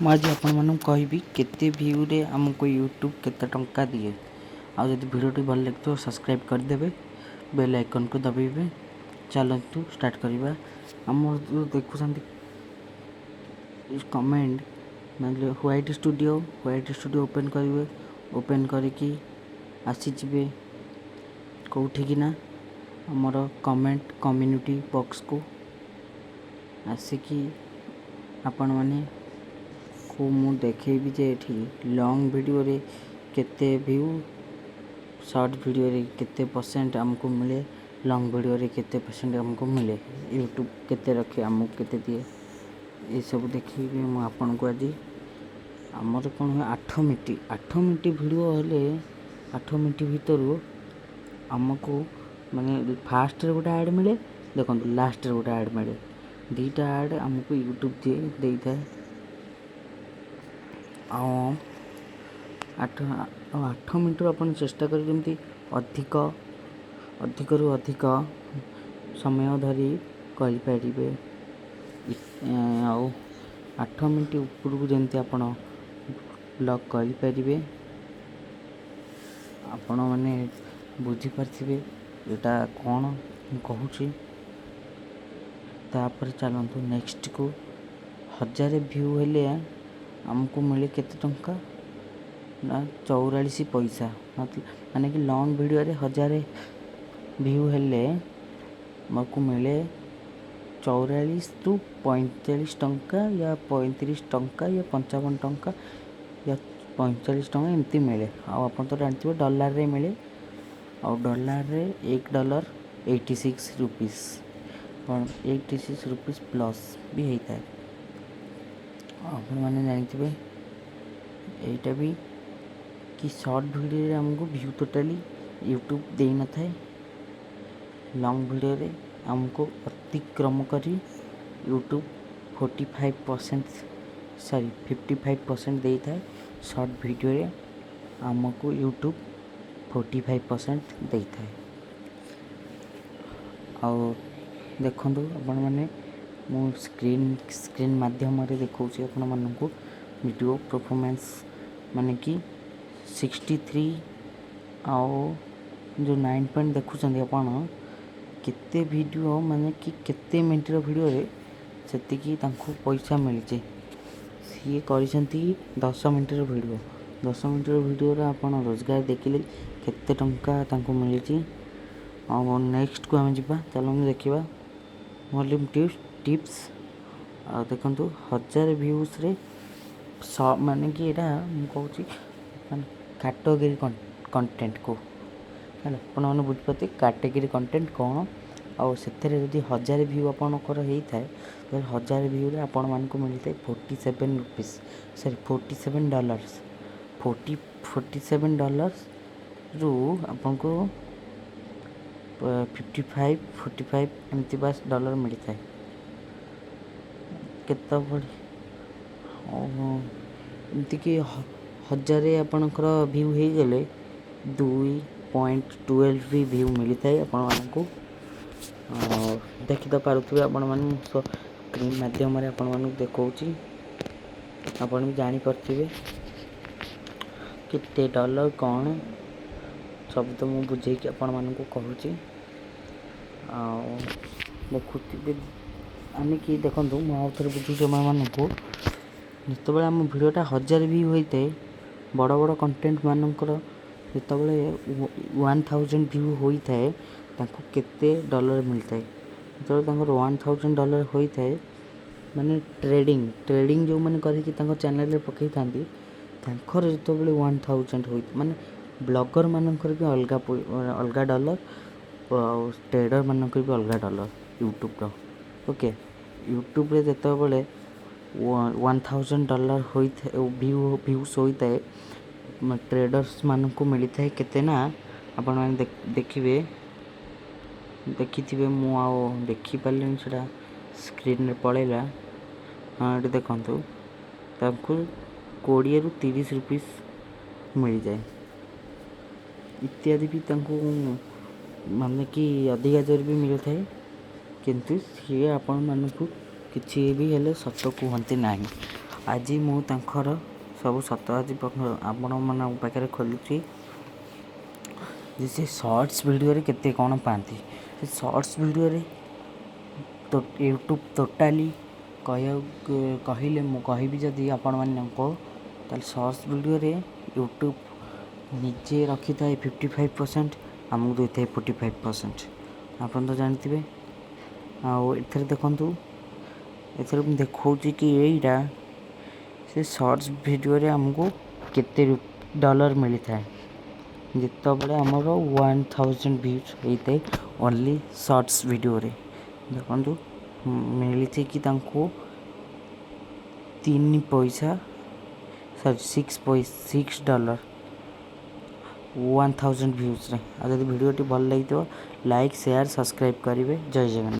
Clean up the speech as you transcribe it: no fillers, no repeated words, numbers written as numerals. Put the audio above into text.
ମୁଁ ଆଜି ଆପଣମାନଙ୍କୁ କହିବି କେତେ ଭ୍ୟୁରେ ଆମକୁ ୟୁଟ୍ୟୁବ୍ କେତେ ଟଙ୍କା ଦିଏ। ଆଉ ଯଦି ଭିଡ଼ିଓଟି ଭଲ ଲାଗିଥିବ, ସବସ୍କ୍ରାଇବ୍ କରିଦେବେ, ବେଲ୍ ଆଇକନ୍କୁ ଦବାଇବେ। ଚାଲନ୍ତୁ ଷ୍ଟାର୍ଟ କରିବା। ଆମର ଯେଉଁ ଦେଖୁଛନ୍ତି କମେଣ୍ଟ ମାନେ ୱାଇଟି ଷ୍ଟୁଡ଼ିଓ, ୱାଇଟି ଷ୍ଟୁଡ଼ିଓ ଓପେନ୍ କରିବେ। ଓପେନ୍ କରିକି ଆସିଯିବେ କେଉଁଠିକି ନା ଆମର କମେଣ୍ଟ କମ୍ୟୁନିଟି ବକ୍ସକୁ। ଆସିକି ଆପଣମାନେ କୁ ମୁଁ ଦେଖେଇବି ଯେ ଏଠି ଲଙ୍ଗ୍ ଭିଡ଼ିଓରେ କେତେ ଭ୍ୟୁ, ସର୍ଟ ଭିଡ଼ିଓରେ କେତେ ପରସେଣ୍ଟ ଆମକୁ ମିଳେ, ଲଙ୍ଗ୍ ଭିଡ଼ିଓରେ କେତେ ପରସେଣ୍ଟ ଆମକୁ ମିଳେ, ୟୁଟ୍ୟୁବ୍ କେତେ ରଖେ, ଆମକୁ କେତେ ଦିଏ, ଏସବୁ ଦେଖେଇବି ମୁଁ ଆପଣଙ୍କୁ ଆଜି। ଆମର କ'ଣ ହୁଏ, 8 ମିନିଟ୍, 8 ମିନିଟ୍ ଭିଡ଼ିଓ ହେଲେ 8 ମିନିଟ୍ ଭିତରୁ ଆମକୁ ମାନେ ଫାଷ୍ଟରେ ଗୋଟେ ଆଡ଼୍ ମିଳେ। ଦେଖନ୍ତୁ, ଲାଷ୍ଟରେ ଗୋଟେ ଆଡ଼୍ ମିଳେ। ଦୁଇଟା ଆଡ଼୍ ଆମକୁ ୟୁଟ୍ୟୁବ୍ ଦିଏ, ଦେଇଥାଏ। ଆଉ 8 ଆଉ 8 ମିନିଟ୍ରୁ ଆପଣ ଚେଷ୍ଟା କରିବେ ଯେମିତି ଅଧିକରୁ ଅଧିକ ସମୟ ଧରି କରିପାରିବେ। ଆଉ 8 ମିନିଟ୍ ଉପରକୁ ଯେମିତି ଆପଣ ବ୍ଲଗ୍ କରିପାରିବେ। ଆପଣମାନେ ବୁଝିପାରିଥିବେ ଏଇଟା କ'ଣ ମୁଁ କହୁଛି। ତାପରେ ଚାଲନ୍ତୁ ନେକ୍ସଟକୁ। 1000 ଭ୍ୟୁ ହେଲେ ଆମକୁ ମିଳେ କେତେ ଟଙ୍କା ନା 44 ପଇସା। ମାନେ କି ଲଙ୍ଗ୍ ଭିଡ଼ିଓରେ 1000 ଭ୍ୟୁ ହେଲେ ଆମକୁ ମିଳେ 44ରୁ 45 ଟଙ୍କା ୟା 35 ଟଙ୍କା ୟା 55 ଟଙ୍କା ୟା 45 ଟଙ୍କା, ଏମିତି ମିଳେ। ଆଉ ଆପଣ ତ ଜାଣିଥିବେ ଡଲାରରେ ମିଳେ। ଆଉ ଡଲାରରେ 1 ଡଲର 86 ରୁପିସ୍, କ'ଣ 86 ରୁପିସ୍ ପ୍ଲସ୍ ବି ହେଇଥାଏ। ଆପଣମାନେ ଜାଣିଥିବେ ଏଇଟା ବି କି ସର୍ଟ ଭିଡ଼ିଓରେ ଆମକୁ ଭ୍ୟୁ ଟୋଟାଲି ୟୁଟ୍ୟୁବ୍ ଦେଇନଥାଏ। ଲଙ୍ଗ୍ ଭିଡ଼ିଓରେ ଆମକୁ ଅତିକ୍ରମ କରି ୟୁଟ୍ୟୁବ୍ 45%, ସରି, 55% ଦେଇଥାଏ। ସର୍ଟ ଭିଡ଼ିଓରେ ଆମକୁ ୟୁଟ୍ୟୁବ୍ 45% ଦେଇଥାଏ। ଆଉ ଦେଖନ୍ତୁ ଆପଣମାନେ, ମୁଁ ସ୍କ୍ରିନ୍ ମାଧ୍ୟମରେ ଦେଖାଉଛି ଆପଣମାନଙ୍କୁ ଭିଡ଼ିଓ ପରଫର୍ମାନ୍ସ, ମାନେ କି 63 ଆଉ ଯେଉଁ 9 ପଏଣ୍ଟ ଦେଖୁଛନ୍ତି ଆପଣ, କେତେ ଭିଡ଼ିଓ, ମାନେ କି କେତେ ମିନିଟ୍ର ଭିଡ଼ିଓରେ ସେତିକି ତାଙ୍କୁ ପଇସା ମିଳିଛି। ସିଏ କରିଛନ୍ତି 10 ମିନିଟ୍ର ଭିଡ଼ିଓ। 10 ମିନିଟ୍ର ଭିଡ଼ିଓରେ ଆପଣ ରୋଜଗାର ଦେଖିଲେ କେତେ ଟଙ୍କା ତାଙ୍କୁ ମିଳିଛି। ଆଉ ନେକ୍ସଟକୁ ଆମେ ଯିବା। ଚାଲନ୍ତୁ ଦେଖିବା ଭଲ୍ୟୁମ୍ ଟିପ୍ସ। ଆଉ ଦେଖନ୍ତୁ, 1000 ଭ୍ୟୁସ୍ରେ ମାନେ କି ଏଇଟା ମୁଁ କହୁଛି ମାନେ କାଟେଗୋରୀ କଣ୍ଟେଣ୍ଟକୁ ହେଲା। ଆପଣମାନେ ବୁଝିପାରୁଥିବେ କାଟେଗୋରୀ କଣ୍ଟେଣ୍ଟ କ'ଣ। ଆଉ ସେଥିରେ ଯଦି 1000 ଭ୍ୟୁ ଆପଣଙ୍କର ହେଇଥାଏ, ତାହେଲେ 1000 ଭ୍ୟୁରେ ଆପଣମାନଙ୍କୁ ମିଳିଥାଏ 47 rupees, sorry, 47 dollars। 47 ଡଲାର୍ସରୁ ଆପଣଙ୍କୁ 55, 45 ଏମିତି ବାସ୍ ଡଲାର ମିଳିଥାଏ। କେତେବେଳେ ଏମିତିକି 1000 ଆପଣଙ୍କର ଭ୍ୟୁ ହେଇଗଲେ 2.12 ବି ଭ୍ୟୁ ମିଳିଥାଏ ଆପଣମାନଙ୍କୁ। ଦେଖି ତ ପାରୁଥିବେ ଆପଣମାନେ, ମୁଁ ସ୍କ୍ରିନ୍ ମାଧ୍ୟମରେ ଆପଣମାନଙ୍କୁ ଦେଖାଉଛି। ଆପଣ ବି ଜାଣିପାରୁଥିବେ କେତେ ଡଲର କ'ଣ, ସବୁ ତ ମୁଁ ବୁଝେଇକି ଆପଣମାନଙ୍କୁ କହୁଛି। ଆଉ ଦେଖୁଥିବେ, ମାନେ କି ଦେଖନ୍ତୁ, ମୁଁ ଆଉ ଥରେ ବୁଝୁଛି ଆପଣମାନଙ୍କୁ। ଯେତେବେଳେ ଆମ ଭିଡ଼ିଓଟା 1000 ଭ୍ୟୁ ହୋଇଥାଏ, ବଡ଼ ବଡ଼ କଣ୍ଟେଣ୍ଟ ମାନଙ୍କର ଯେତେବେଳେ 1000 ଭ୍ୟୁ ହୋଇଥାଏ, ତାଙ୍କୁ କେତେ ଡଲର ମିଳିଥାଏ? ଯେତେବେଳେ ତାଙ୍କର 1000 ଡଲର ହୋଇଥାଏ, ମାନେ ଟ୍ରେଡ଼ିଂ ଯେଉଁମାନେ କରିକି ତାଙ୍କ ଚ୍ୟାନେଲରେ ପକାଇଥାନ୍ତି, ତାଙ୍କର ଯେତେବେଳେ 1000 ହୋଇ, ମାନେ ବ୍ଲଗର୍ ମାନଙ୍କର ବି ଅଲଗା ଅଲଗା ଡଲର ଆଉ ଟ୍ରେଡ଼ର୍ ମାନଙ୍କର ବି ଅଲଗା ଡଲର ୟୁଟ୍ୟୁବ୍ର। ଓକେ, ୟୁଟ୍ୟୁବ୍ରେ ଯେତେବେଳେ 1000 ଡଲର ହୋଇଥାଏ, ଭ୍ୟୁସ୍ ହୋଇଥାଏ, ଟ୍ରେଡ଼ର୍ସ ମାନଙ୍କୁ ମିଳିଥାଏ କେତେ ନା ଆପଣମାନେ ଦେଖିବେ, ଦେଖିଥିବେ। ମୁଁ ଆଉ ଦେଖିପାରିଲିନି, ସେଇଟା ସ୍କ୍ରିନ୍ରେ ପଳେଇଲା। ହଁ, ଏଠି ଦେଖନ୍ତୁ, ତାଙ୍କୁ 20ରୁ 30 ରୁପିସ୍ ମିଳିଯାଏ ଇତ୍ୟାଦି ବି। ତାଙ୍କୁ ମାନେ କି ଅଧିକା ଜୋର ବି ମିଳିଥାଏ। କିନ୍ତୁ ସିଏ ଆପଣମାନଙ୍କୁ କିଛି ବି ହେଲେ ସତ କୁହନ୍ତି ନାହିଁ। ଆଜି ମୁଁ ତାଙ୍କର ସବୁ ସତ ଆଜି ଆପଣମାନଙ୍କ ପାଖରେ ଖୋଲୁଛି ଯେ ସେ ସର୍ଟସ୍ ଭିଡ଼ିଓରେ କେତେ କ'ଣ ପାଆନ୍ତି। ସେ ସର୍ଟସ୍ ଭିଡ଼ିଓରେ ତ ୟୁଟ୍ୟୁବ୍ ଟୋଟାଲି କହିବାକୁ କହିଲେ, ମୁଁ କହିବି ଯଦି ଆପଣମାନଙ୍କୁ, ତାହେଲେ ସର୍ଟସ୍ ଭିଡ଼ିଓରେ ୟୁଟ୍ୟୁବ୍ ନିଜେ ରଖିଥାଏ 55%, ଆମକୁ ଦେଇଥାଏ 45%। ଆପଣ ତ ଜାଣିଥିବେ। ଆଉ ଏଥିରେ ଦେଖନ୍ତୁ, ଏଥିରେ ମୁଁ ଦେଖାଉଛି କି ଏଇଟା ସେ ସର୍ଟସ୍ ଭିଡ଼ିଓରେ ଆମକୁ କେତେ ଡଲାର ମିଳିଥାଏ, ଯେତେବେଳେ ଆମର 1000 ଭ୍ୟୁଜ୍ ହେଇଥାଏ ଓନ୍ଲି ସର୍ଟସ୍ ଭିଡ଼ିଓରେ। ଦେଖନ୍ତୁ, ମିଳିଛି କି ତାଙ୍କୁ 3 ପଇସା, ସରି, 6 ପଇସା, $6 1000 ଭ୍ୟୁଜ୍ରେ। ଆଉ ଯଦି ଭିଡ଼ିଓଟି ଭଲ ଲାଗିଥିବ, ଲାଇକ୍, ସେୟାର, ସବସ୍କ୍ରାଇବ୍ କରିବେ। ଜୟ ଜଗନ୍ନାଥ।